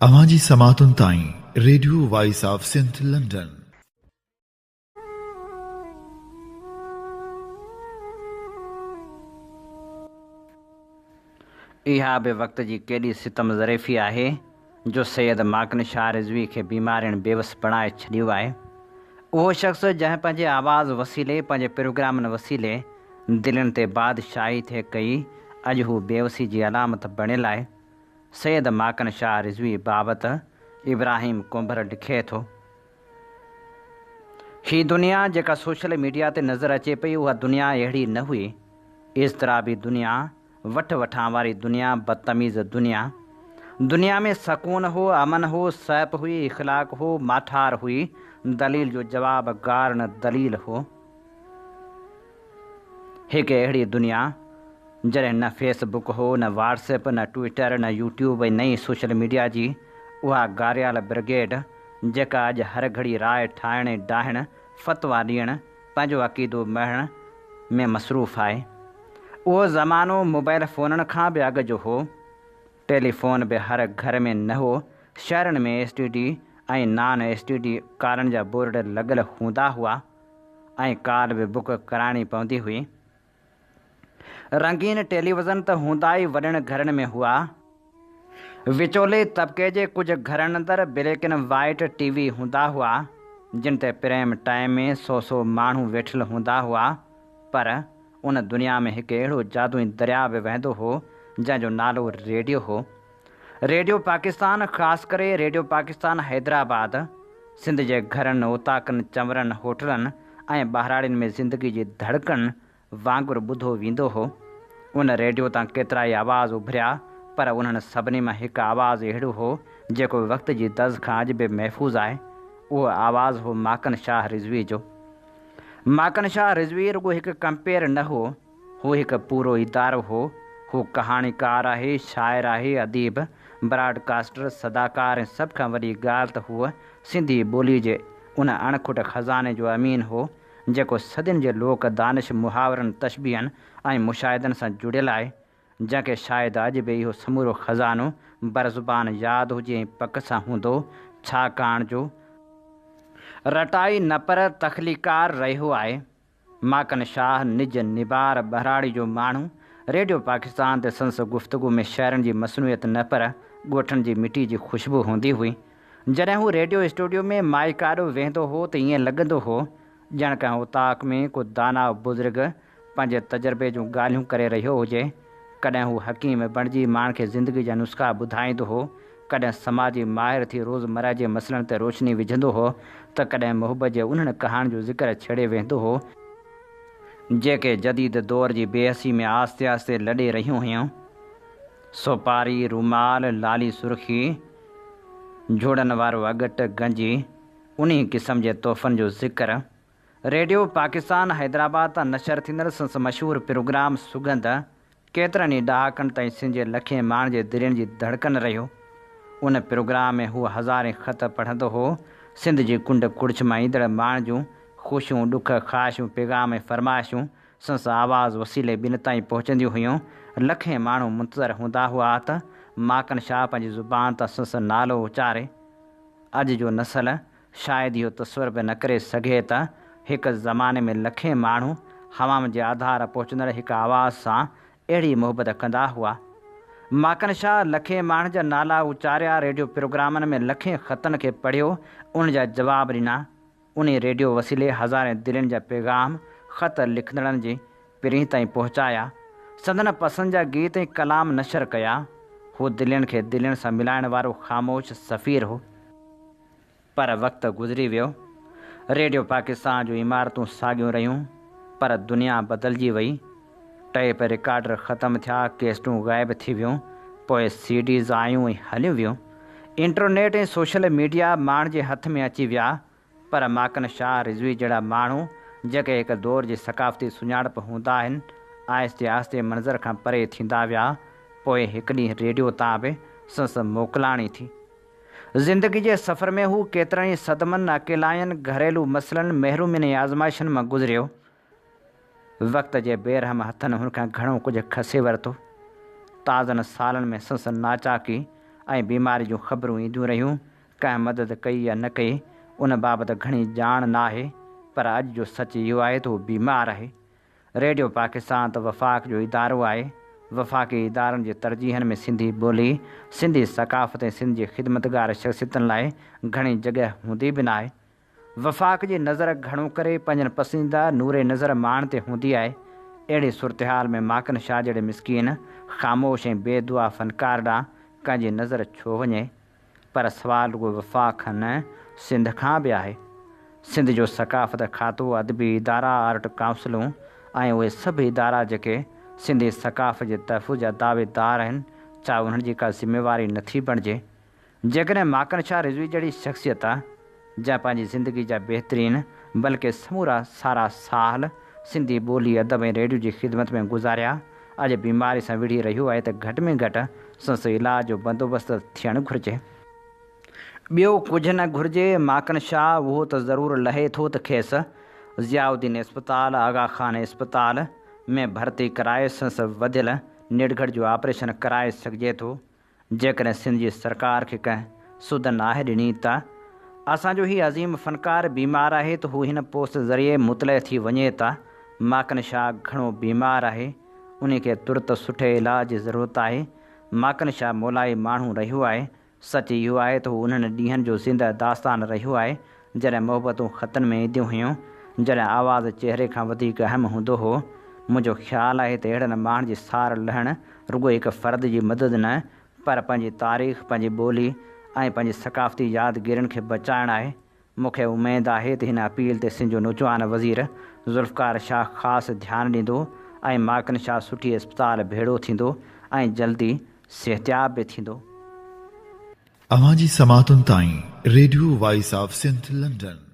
اوهان جي سماعتن تائين radio voice of Sindh London. اها به وقت جي ڪيڏي ستم ظريفي آهي جو سيد ماڪن شاهه رضوي کي بيمارين بيوس بڻائي ڇڏيو آهي. اهو شخص جنهن پنهنجي آواز وسيلي پنهنجي پروگرامن وسيلي دلين تي بادشاهي ٿي ڪئي اڄ هو بيوسي جي علامت بڻيل آهي. سيد ماڪن شاهه رضوي بابت ابراهيم ڪنڀر لکي ٿو. هي دنيا جيڪا سوشل ميڊيا تي نظر اچي پئي اها دنيا اهڙي نه هئي. اضطرابي دنيا، وٺ وٺان واري دنيا، بدتميز دنيا. دنيا ۾ سڪون هو، امن هو، سهپ هئي، اخلاق هو، ماٺار هئي، دليل جو جواب گار نه دليل هو. هڪ اهڙي دنيا جڏهن نه فيس بڪ هو، نه واٽس ايپ، نه ٽوئٽر، نه يوٽيوب ۽ نه ئي سوشل ميڊيا جي اها گاريال برگيڊ جيڪا اڄ هر گهڙي راء ٺاهڻ ۽ ڊاهڻ، فتويٰ ڏيڻ، پنهنجو عقيدو مڙهڻ ۾ مصروف آهي. اهو زمانو موبائل فونن کان به اڳ جو هو. ٽيليفون به هر گهر ۾ نه هو. شهرن ۾ S T D ۽ non S T D ڪارن جا بورڊ لڳل هوندا هئا. ۽ ڪار به بڪ ڪرائڻي پوندي هئي. رنگين ٽيليوزن ته هوندا ئي وڏن گهرن ۾ هئا. وچولي طبقي جي ڪجهه گهرن اندر black and white T V هوندا هئا، جن تي پريم ٽائيم ۾ سو سو ماڻهو ويٺل هوندا هئا. پر ان دنيا ۾ هڪ اهڙو جادوئي درياء به وهندو هو، جنهن جو نالو ريڊيو هو. ريڊيو پاڪستان خاص ڪري ريڊيو پاڪستان حيدرآباد سنڌ جي گهرن، اوطاقن، چنورن، هوٽلن ۽ ٻهراڙين ۾ زندگي جي ڌڙڪن وانگر ٻڌو ويندو هو. ان ريڊيو تان ڪيترائي آواز اڀريا پر انهن سڀني مان هڪ آواز اهڙو هو جيڪو وقت جي دز کان اڄ به محفوظ آهي. اهو آواز هو ماڪن شاهه رضوي جو. ماڪن شاهه رضوي رڳو هڪ ڪمپيئر نه هو. هو هڪ پورو ادارو هو. هو ڪهاڻيڪار آهي، شاعر آهي، اديب، براڊ ڪاسٽر، صداڪار ۽ سڀ کان وڏي ڳالهه ته هو سنڌي ٻوليء جي ان اڻ کٽ خزاني جو امين هو، جيڪو صدين جي لوڪ دانش، محاورن، تشبيهن ۽ مشاهدن سان جڙيل آهي، جنهن کي شايد اڄ به اهو سمورو خزانو برزبان ياد هجي ۽ پڪ سان هوندو، ڇاڪاڻ جو رٽائي نه پر تخليقار رهيو آهي. ماڪن شاهه نج نبار ٻهراڙي جو ماڻهو، ريڊيو پاڪستان تي سندس گفتگو ۾ شهرن جي مصنوعيت نه پر ڳوٺن جي مٽي جي خوشبو هوندي هئي. جڏهن هو ريڊيو اسٽوڊيو ۾ مائيڪ آڏو ويهندو هو ته ائين لڳندو هو ڄڻ ڪنهن اوطاق ۾ ڪو داناء بزرگ پنهنجي تجربي جون ڳالهيون ڪري رهيو هجي. ڪڏهن هو حڪيم بڻجي ماڻهن کي زندگي جا نسخا ٻڌائيندو هو ڪڏهن سماجي ماهر ٿي روزمره جي مسئلن تي روشني وجهندو هو ته ڪڏهن محبت جي انهن ڪهاڻين جو ذڪر ڇيڙي ويهندو هو، جيڪي جديد دور جي بيحسي ۾ آهستي آهستي لڏي رهيون هيون. سوپاري، رومال، لالي سرخي، جهوڙن وارو اڳٽ، گنجي، انهي قسم جي تحفن جو ذڪر ريڊيو پاڪستان حيدرآباد تان نشر ٿيندڙ سندس مشهور پروگرام سڳنڌ ڪيترن ئي ڏهاڪن تائين سنڌ جي لکين ماڻهن جي دلين جي ڌڙڪن رهيو. ان پروگرام ۾ هو هزارين خط پڙهندو هو. سنڌ جي ڪنڊ ڪڙڇ مان ايندڙ ماڻهن جون خوشيون، ڏک، خواهشون، پيغام ۽ فرمائشون سندس آواز وسيلي ٻين تائين پهچنديون هيون. لکين ماڻهو منتظر هوندا هئا ته ماڪن شاهه پنهنجي زبان تان سندس نالو اچاري. اڄ جو نسل شايد اهو تصور به نه ڪري سگهي ته هڪ زماني ۾ لکين ماڻهو حوام جي آڌار پهچندڙ هڪ آواز سان اهڙي محبت ڪندا هئا. ماڪن شاهه لکين ماڻهن جا نالا اچاريا، ريڊيو پروگرامن ۾ لکين خطن کي پڙهيو، انهن جا جواب ڏنا. انهي ريڊيو وسيلي هزارين دلين جا پيغام خط لکندڙن جي پرين تائين پهچايا. سندن پسند جا گيت ۽ ڪلام نشر ڪيا. هو دلين کي دلين سان ملائڻ وارو خاموش سفير هو. پر وقت گذري ويو. ريڊيو پاڪستان جون عمارتون ساڳيون رهيون، پر دنيا بدلجي وئي. ٽيپ رڪارڊر ختم ٿيا، ڪيسٽون غائب ٿي ويون، پوء سي ڊيز آيون ۽ هليون ويون. انٽرنيٽ ۽ سوشل ميڊيا ماڻهن جي هٿ ۾ اچي ويا، پر ماڪن شاهه رضوي جهڙا ماڻهو، جيڪي هڪ دور جي ثقافتي سڃاڻپ هوندا آهن، آهستي آهستي منظر کان پري ٿيندا ويا. پوء هڪ ڏينهن ريڊيو تان به سندس موڪلاڻي ٿي. زندگي جي سفر ۾ هو ڪيترن ئي صدمن، اڪيلاين، گهريلو مسئلن، محرومين ۽ آزمائشن مان گذريو. وقت جي بي رحم هٿن هن کان گهڻو ڪجهه کسي ورتو. تازن سالن ۾ سندس ناچاڪي ۽ بيماري جون خبرون اينديون رهيون. ڪنهن مدد ڪئي يا نه ڪئي، ان بابت گهڻي ڄاڻ ناهي، پر اڄ جو سچ اهو آهي ته هو بيمار آهي. ريڊيو پاڪستان ته وفاق جو ادارو آهي. وفاقي ادارن جي ترجيحن ۾ سنڌي ٻولي، سنڌي ثقافت ۽ سنڌ جي خدمتگار شخصيتن لاء گهڻي جڳهه هوندي به ناهي. وفاق جي نظر گهڻو ڪري پنهنجن پسنديده نور نظر ماڻهن تي هوندي آهي. اهڙي صورتحال ۾ ماڪن شاهه جهڙي مسڪين، خاموش ۽ بي دعا فنڪار ڏانهن ڪنهن جي نظر ڇو وڃي؟ پر سوال رڳو وفاق کان نه، سنڌ کان به آهي. سنڌ جو ثقافت کاتو، ادبي ادارا، آرٽ ڪائونسلون ۽ اهي سڀ ادارا جيڪي سنڌي ثقافت جي تحفظ جا دعويدار آهن، ڇا انهن جي ڪا ذميواري نٿي بڻجي؟ جيڪڏهن ماڪن شاهه رضوي جهڙي شخصيت، جنهن پنهنجي زندگي جا بهترين بلڪه سمورا سارا سال سنڌي ٻولي، ادب ۽ ريڊيو جي خدمت ۾ گذاريا، اڄ بيماري سان وڙهي رهيو آهي ته گهٽ ۾ گهٽ سندس علاج جو بندوبست ته ٿيڻ گهرجي. ٻيو ڪجهه نه گهرجي، ماڪن شاهه اهو ته ضرور لهي ٿو ته کيس ضياء الدين اسپتال، آغا خان اسپتال، ۾ ڀرتي ڪرائي سندس وڌيل نڙگهٽ جو آپريشن ڪرائي سگهجي ٿو. جيڪڏهن سنڌ جي سرڪار کي ڪنهن سڌ ناهي ڏني ته اسان جو هي عظيم فنڪار بيمار آهي ته هو هن پوسٽ ذريعي مطلع ٿي وڃي ته ماڪن شاهه گهڻو بيمار آهي انهي کي ترت سٺي علاج جي ضرورت آهي ماڪن شاهه مولائي ماڻهو رهيو آهي سچ اهو آهي ته هو انهن ڏينهن جو زنده داستان رهيو آهي جڏهن محبتون خطن ۾ اينديون هيون، جڏهن آواز چهري کان وڌيڪ اهم هوندو هو. منهنجو خيال آهي ته اهڙن ماڻهن جي سار لهڻ رڳو هڪ فرد جي مدد نه، پر پنهنجي تاريخ، پنهنجي ٻولي ۽ پنهنجي ثقافتي يادگيرين کي بچائڻ آهي. مون کي اميد آهي ته هن اپيل تي سنڌ جو نوجوان وزير ذوالفقار شاهه خاص ڌيان ڏيندو ۽ ماڪن شاهه سٺي اسپتال ڀيڙو ٿيندو ۽ جلدي صحتياب به ٿيندو. اوهان جي سماعتن تائين radio voice of Sindh London.